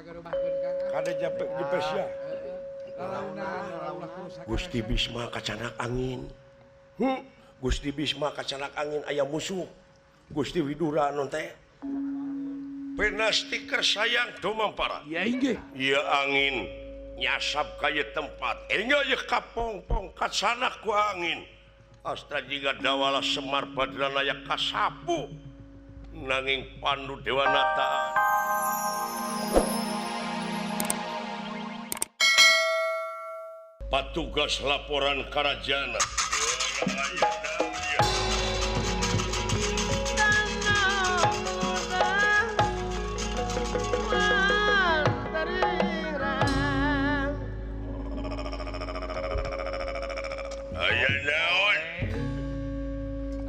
Kade japek jepes ya. Gusti Bisma kacanak angin. Gusti Bisma kacanak angin aya musuh. Gusti Widura non teh. Penasti sayang dumampara. Ya inggih. Ieu angin nyasap ka ieu tempat. Enggal ieu kapongpong kacanak ku angin. Astra jiga dawala Semar Badranaya kasapu nanging Pandu Dewanata. Patugas laporan Karajana. Aya naon?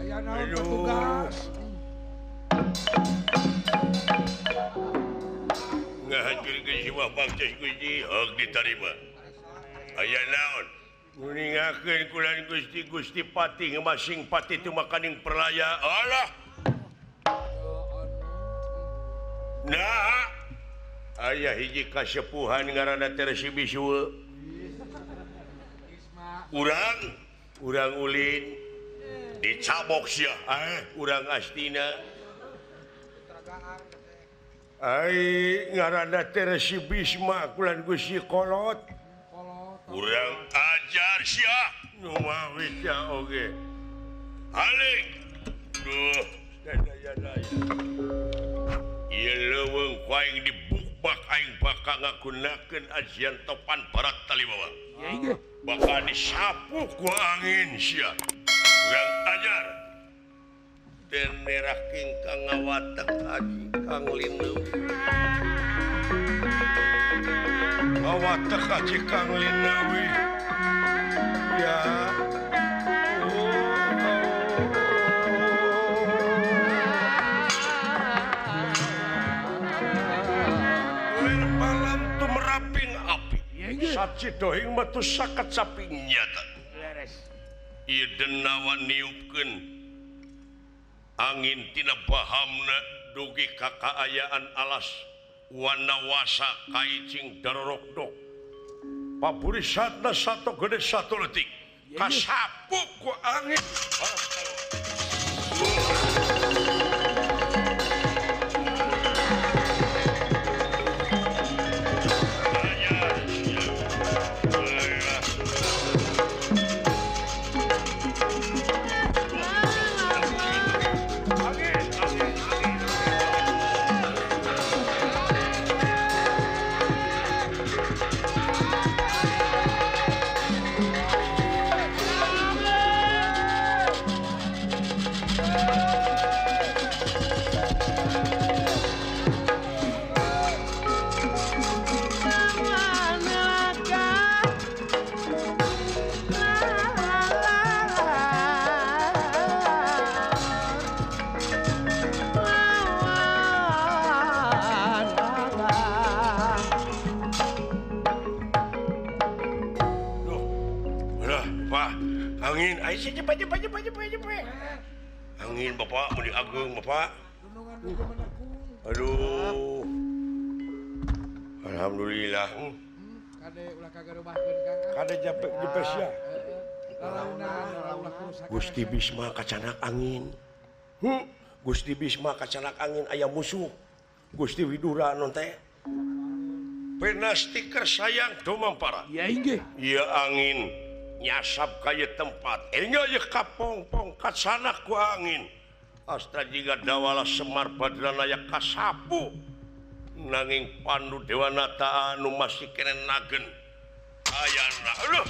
Aya naon patugas? Ngahancurkeun jiwa bangsa Gusti hak ditarima. Aya naon? Nguningakeun kulan Gusti Gusti Pati ngemasing pati tumakaning perlaya. Alah. Nah, aya hiji kasepuhan ngaranna Teresi Bisul. Urang ulin dicabok sia, urang astina. Ai ngaranna Teresi Bisma kulan Gusti Kolot. Urang ajar sia nu mawit ya oge. Halik. Duh, daya-daya. Ieu leuweung ku aing dibukbak aing bakal ngagunakeun ajian topan barat talibawa. Bakal disapu ku angin sia. Urang ajar. Den merah kingkang ngawatek aji Kang Lineuwi. Ngawatek aji Kang Lineuwi. Ya. Lir malam tumeraping api. Sacidohing metu saket saping nyata. Ieu denawa niupkeun angin tina bahamna dugi ka kaayaan alas wanawasa kaicing darorokdok. Paburisatna sato gede satu letik kasapu ku angin. Angin bapak meni agung bapak. Aduh. Alhamdulillah. Kade japek jepes ya. Gusti Bisma kacanak angin. Gusti Bisma kacanak angin aya musuh. Gusti Widura non teh. Penasti sayang dumampara. Ya inggih. Ieu angin nyasap ka ieu tempat. Enggal ieu kapongpong kacanak ku angin. Astra jiga dawala Semar Badranaya kasapu nanging Pandu Dewanata anu masih kene nagen. Ayana. Aduh.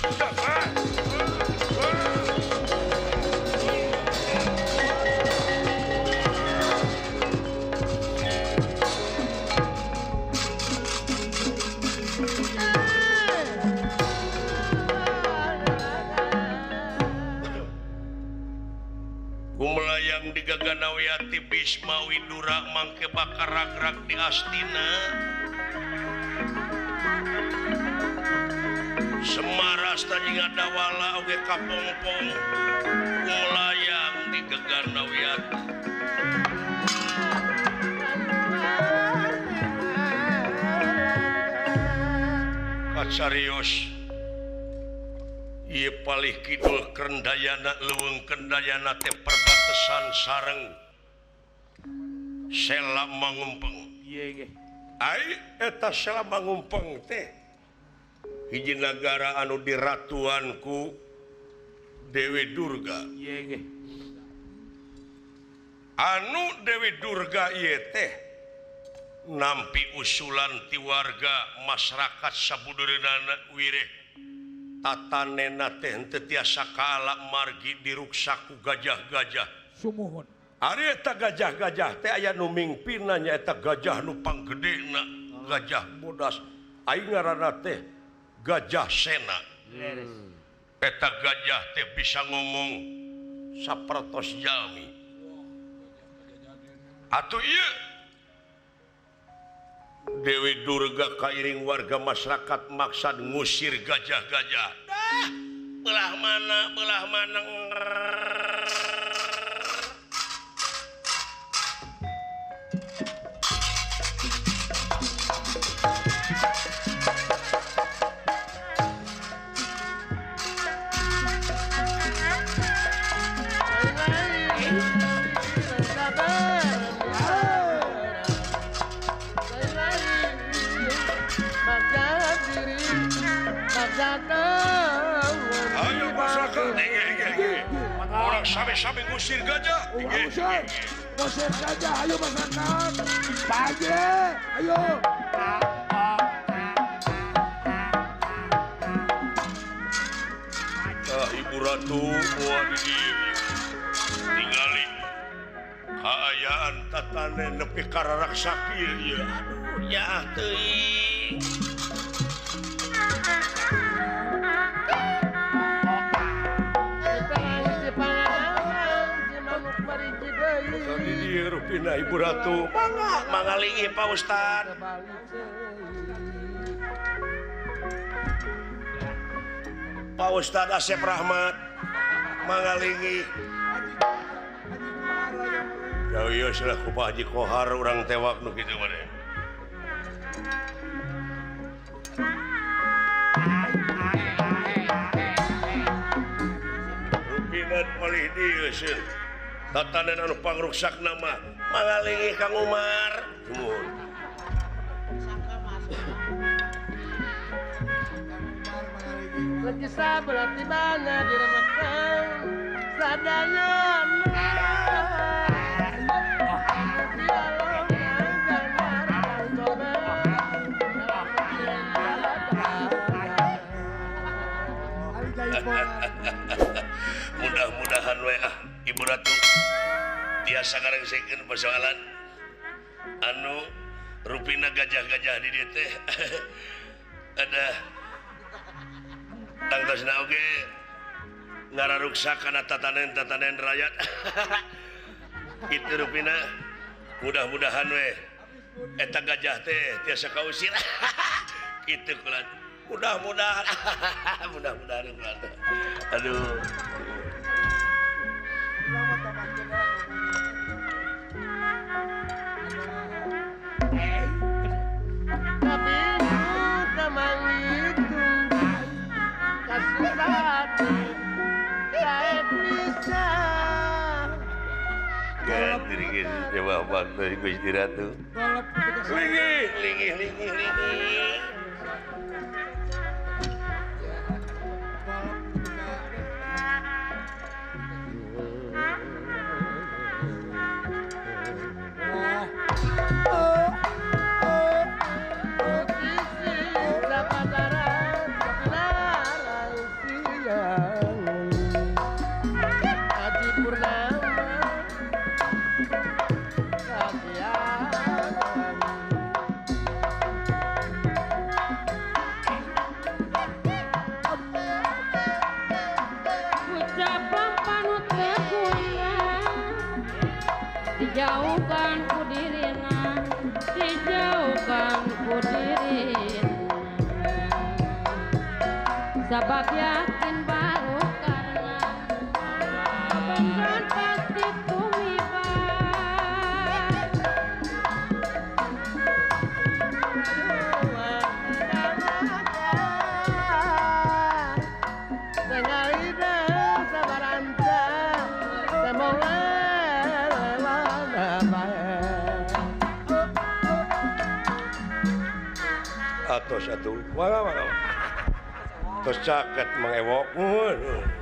Kumelayang di Gaganawiyati Bisma Widura mangke bakar ragrak di Astina. Semaras tadi ngadawala oge kapongpong kumelayang di Gaganawiyati. Kacarios ieu palih kidul Kendayana leuweung Kendayana teh perbatasan sareng Sela Mangumpeng. Ai eta Sela Mangumpeng teh hiji nagara anu diratuan ku Dewi Durga. Anu Dewi Durga ieu teh nampi usulan ti warga masyarakat sabudureunana wireh tatanena teh henteu tiasa kaala margi diruksak ku gajah-gajah. Sumuhun. Ari eta gajah-gajah teh aya nu mingpinna nyaeta gajah nu panggedena, gajah bodas. Ai ngaranna teh Gajah Sena. Eta gajah teh bisa ngomong sapertos jalmi. Atuh ieu Dewi Durga kairing warga masyarakat maksad ngusir gajah-gajah. Dah, belah mana, belah mana. Ayo masyarakat, orang sami-sami ngusir gajah. Ngusir gajah, ayo masyarakat. Pagi, ayo. Ah, Ibu Ratu, wah di ningali kaayaan tatane nepi kararaksa kieu ieu. Aduh, nyaah teuing. Rupina Ibu Ratu mangga mangalingi Pak Ustad. Pak Ustad Asep Rahmat mangalingi. Jauh lah ku Pak Haji Kohar urang tewak nu kitu mah. Rupina palih dieu sieun. Tatanan anu pangruksak nama mangalingi Kang Umar. Sumuhun. Lagi sabar tibana di remetang sadaya. Mudah-mudahan we ah Ibu Ratu tiasa ngarengsekeun persoalan anu rupina gajah-gajah di dieu teh ada tangtosna oge ngararuksak kana tatanen-tatanen rakyat. Itu rupina mudah-mudahan we eta gajah teh tiasa kausir. Kitu kulan mudah-mudahan. Mudah-mudahan kulan. Aduh. Gusti Ratu. Linggih, linggih, linggih, linggih. Dijauhkan ku dirina, dijauhkan ku dirina, sabab yakin baru karena beneran pasti tumiba. Atos atuh. Mangga mangga. Tos caket Mang Ewok. Nuhun.